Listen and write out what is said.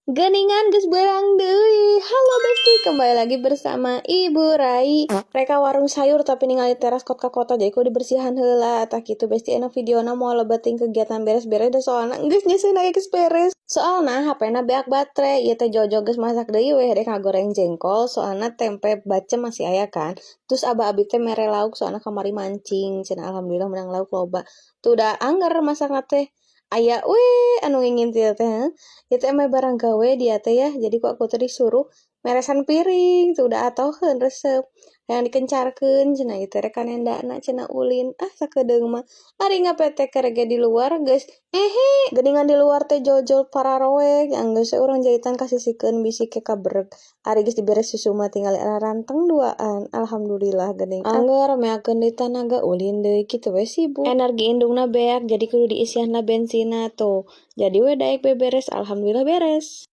Geningan geus beurang deui. Halo Besti, kembali lagi bersama Ibu Rai. Rek ka warung sayur, tapi ningali teras kot ka kotor, jadi kudu dibersihan heula. Tah kitu, Besti, anu videona moal lebeting kegiatan beres-beres da soalna geus nyieun geus beres. Soalna HP-na beak baterai, ieu teh Jojo geus masak deui weh, rek ngagoreng jengkol, soalna tempe bacem masih aya kan. Terus abah abi teh mere lauk, soalna kamari mancing, cenah alhamdulillah menang lauk loba. Tuh udah angger masakna teh. Aya we anu ngingintil teh, heuh. Ieu teh emeh barang gawe dia teh ya, jadi ku aku teh disuruh meresan piring, tuh udah atoheun resep. Yang dikencarkeun cenah ieu teh rek ka nendana cenah ulin. Ah, sakedeung mah. Ari ngapetek ge di luar geus ehe. Geuningan di luar teh jol-jol pararoek, geus we urang jahitan kasisikeun bisi ke kabereg. Ari geus dibere susu mah tingali ranteng duaan. Alhamdulillah geuning. Angger meakeun deui tanaga ulin deui, kitu we sibuk. Energi indungna beak, jadi kudu diisianna bensinna tuh. Jadi we daek beberes, alhamdulillah beres.